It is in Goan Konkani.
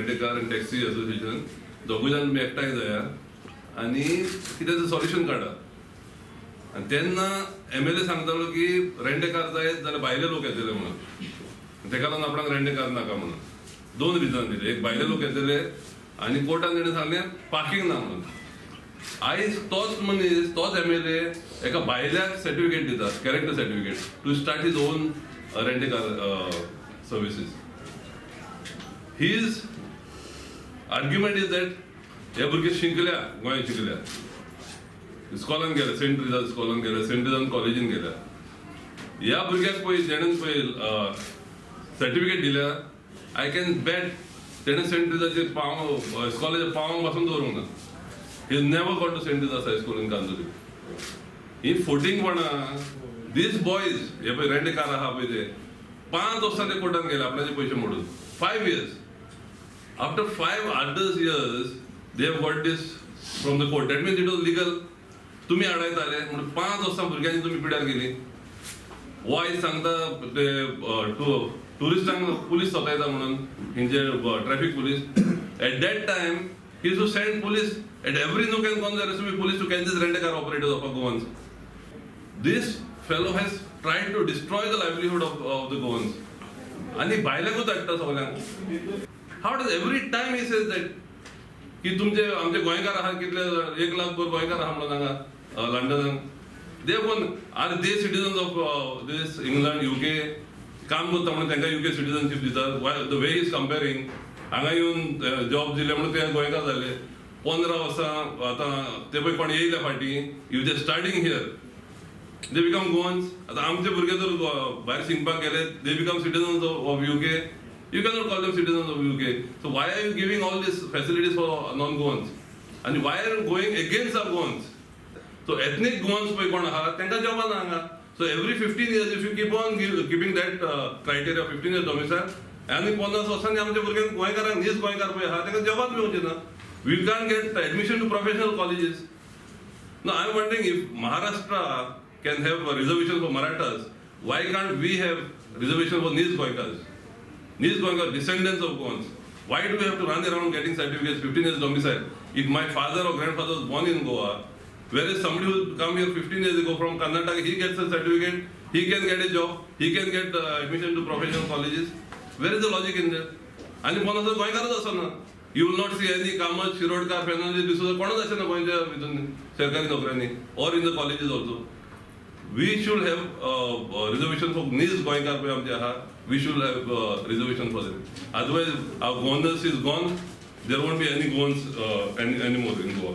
Rent a car आनी टॅक्सी असोसिएशन दोगूय जाण तुमी एकठांय जाया आनी कितें तें सॉल्युशन काडा. आनी तेन्ना एमएलए सांगतालो की रेंटेकार जायत जाल्यार भायले लोक येतले म्हणून, तेका लागून आपणाक रेंटेकार नाका म्हणून. दोन रिजन दिले, एक भायले लोक येतले आनी कोर्टान तेणें सांगलें पार्किंग ना म्हणून. आयज तोच मनीस, तोच एमएलए एका भायल्याक सर्टिफिकेट दिता, character certificate to start his own rent a car services. His argument is that हे भुरगे शिकल्या, गोंयांत शिकल्या, इस्कॉलान गेले, सेंट ट्रिजा इस्कॉलान गेले, सेंट ट्रिजान कॉलेजीन गेल्या. ह्या भुरग्याक पळय जेणेन पळय सर्टिफिकेट दिल्या, I can bat तेणें सेंट ट्रिजाचे पाव इस्कॉलाचे पावंक पासून दवरूंक ना. He never gone to Saint Teresa's High School in Candolim. He फोटिंगपणां these boys हे पळय रेंट कार आहा पळय ते 5 वर्सां ते कोर्टान गेले आपणाचे पयशे मोडून. 5 years, after 5 others years they have got this from the court. That means it was legal. तुमी आडायताले म्हणून 5 वर्सां भुरग्यांनी तुमी पिड्यार गेली. वायज सांगता ते ट्युरिस्टांक पुलीस सतायता म्हणून हेंचे traffic police. At that time he to send police at every nook and corner, there has to be police to catch this rent-a-car operators of our Goans. This fellow has tried to destroy the livelihood of the Goans. आणि भायल्याकूच हाडटा सगळ्यांक. How does every time he says that की तुमचे आमचे गोंयकार आहा कितले 1 लाख भर गोंयकार आहा म्हणून हांगा लंडनाक. They कोण are they citizens of this England UK काम करता म्हणून तांकां युके सिटीजनशीप दितात. The way is comparing हांगा येवन जॉब दिले म्हणून ते गोंयकार जाले. 15 वर्सां आतां ते पळय कोण येयले फाटीं, if they starting here they become Goans. आतां आमचे भुरगे जर भायर शिकपाक गेले they become citizens of UK. You cannot call them citizens of UK. So why are you giving all these facilities for non-Goans? And why are you going against our Goans? So ethnic Goans पळय कोण आहा तांकां जॉबां ना हांगा. So every 15 years if you keep on keeping that criteria 15 years domicile, आनी 50 वर्सांनी आमच्या भुरग्यांक गोंयकारांक नीज गोंयकार पळय आहा तांकां जॉबांच मेळचे ना. We can't get admission to professional colleges. Now I am wondering if Maharashtra can have a reservation for Marathas, why can't we have reservation for Niz Goenkars? Niz Goenkars, descendants of Goans. Why do we have to run around getting certificates, 15 years domicile? If my father or grandfather was born in Goa, whereas somebody who come here 15 years ago from Karnataka, he gets a certificate, he can get a job, he can get admission to professional colleges. Where is the logic in that? And कोणाचो गोंयकारच आसना. You will not see any Kamat, Shirodkar, Fernandes, D'Souza, कोणच आसना गोंयच्या भितून सरकारी नोकऱ्यांनी or in the colleges also. We should have reservation for नीज गोंयकार पळय आमचे आहा, we should have reservation for them. Otherwise our Goanness is gone, there won't be any Goans anymore in Goa.